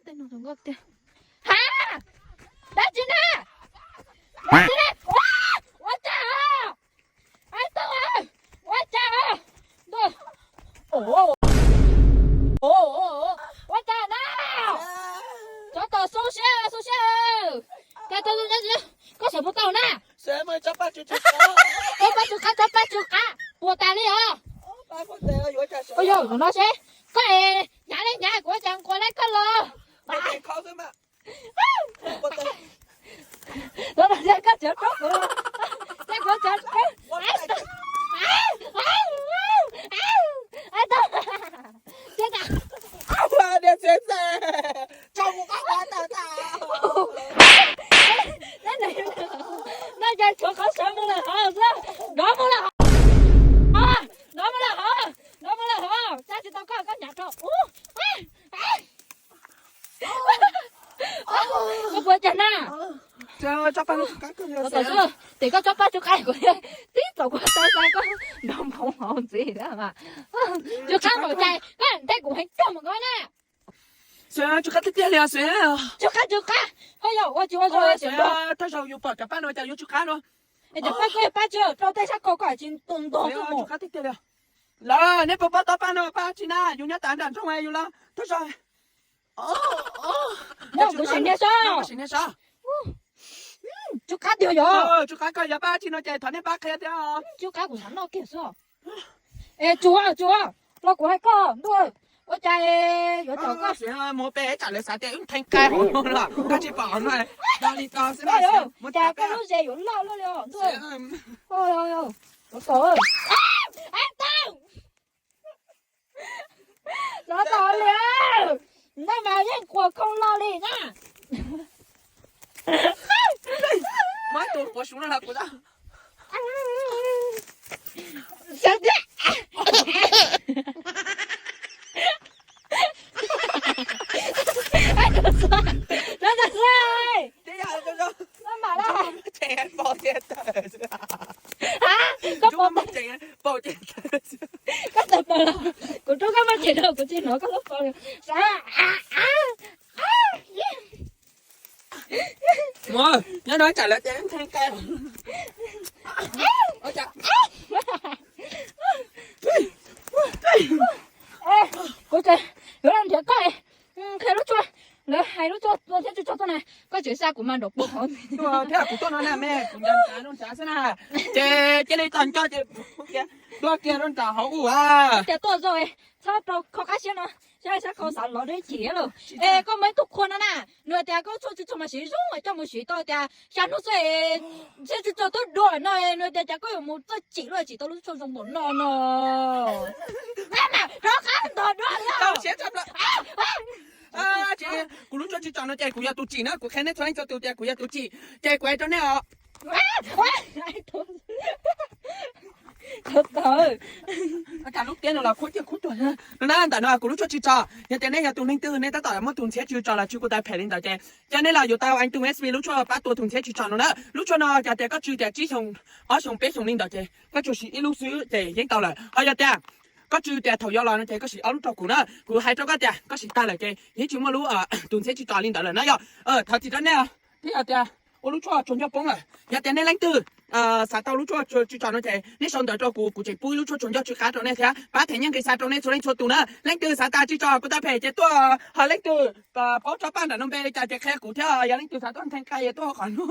Tej no zoo nkauj tiag. Ha, dab tsi na? Dab tsi na? Ua cas? Ua cas? Ua cas na? Tsov tom xu siab xu siab. Koj xav puas tau na? Tsov paj tsw qab, tsov paj tsw qab puas tas li os? Yog no seb, koj es hnyav li hnyav kuv ua cas nquas tau koj los. Koj tseem rub kuv, kuv tseem rub. No ces tshuav qhov sawv mus lawm hov xwb. Nrov mus lawm hov, nrov mus lawm hov, nrov mus lawm hov, tsa tsis tau koj, koj hnyav rau. Koj puas cas na? Tim koj tsov paj tsw qab kuv tib txaus kuv tau xa koj nrov nphoo hauv ntxiv na. Tsw qab npaum cas koj nthe kuv heev tuaj mus koj na. Tsw qab tiag tiag li os. Tsw qab tsw qab, koj yog ua tsis ua zoo. Thawj zaug yus pom cov paj no cas yuav tsw qab no. Es cov paj koj yog paj tsw rau tej sab ko koj tsis tu ntog tuaj mus. Tsw qab tiag tiag li. Lawm, neb puas pom tau paj no paj tsi na? Yus nyob tas nram nroog yus los thawj zaug. Kuv sim nias saib. Tsw qab tiag yog. Tsw qab koj yog paj tsi no ces thov nej pab qhia thiab. Tsw qab kuv xav noj kiag xwb. Es tsuav tsuav los kuv hais koj ntuj, ua cas yuav cov koj mus pem tsam lawv xav tias wb theej qai hauv no los koj tsis pom no. Li ko xwb na, cas koj lub zes yuav loj luaj li os ntuj. Los tau li, no mas yeej quas khoo los li na. Muab tus quav suv no los kuv. Koj tau pom los kuv rub koj muaj tsev rau kuv tsis hnov koj lub qhov. Nyob no tsam lawv tias theej qai. Kuv yuav los nrhiav koj, qhia lub tshuaj, lawv hais lub tshuaj tua thiab tsw tso tuaj na, koj tseem xa kuv mas nraum pog. Thiab kuv tuaj no na me, kuv ncav ncav ncav xwb na. Ces cia li txog nco ces dua kiag rau nram hauv ua. Tias tuaj zoo, txhob rau kho qab siab no, saib saib kho xav lov deb chim lawm. Es koj muaj ib tug qhua no na, nws tias koj tshuaj tsw tso mas siv zoo coj mus siv tau tias xya hnub xwb, thiab tsw tso twb dua no, nws tias cas koj yuav mus txawj chim luaj tsis tau lub tshuaj zoo npaum no no. Rov qab ntog dua. Kuv lub tshuaj tsw tso no ces kuv yog tus chim na, kuv qhia nej txhua leej txhua tus tias kuv yog tus chim, ces kuv hais rau nej os. Lub tiab no los khuab ciaj khuab tuag no na, ntawm no kuv lub tshuaj tsw tso, yog tias nej yog tus neeg twg nej tab tom muaj tus ntxhiab tsw tso los tsw kuv tais phem li ntawd ces coj nej los yuav tau Anh Tùng S V lub tshuaj pab tua tus ntxhiab tsw tso no na. Lub tshuaj no cas tias koj tsw tias tsib xyoo, ob xyoo peb xyoo li ntawd ces koj tsuas siv ib lub xwb ces yeej tau lawm. Ho yog tias koj tsw tias thaum yau los no ces koj siv ob lub rau kuv na, kuv hais rau koj tias koj siv tag lawm ces yeej tsis muaj lub tus ntxhiab tsw tso li ntawd lawm na yog. Thov txim rau nej thiab yog tias ua lub tshuaj tsuag ncauj poob lawm. Yog tias nej leej twg xav tau lub tshuaj tsw tso no ces nej sau ntawv rau kuv, kuv tseem pub ib lub tshuaj tsuag ncauj tsw qab rau nej thiab pab them nyiaj nqi xa rau nej txhua leej txhua tus na. Leej twg xav tas tsw tso kuv tais phem ces tuaj, ho leej twg paub tsob paj nram no npe li cas ces qhia kuv thiab, yog leej twg xav tuaj ntheej qai tuaj hauv qhov no.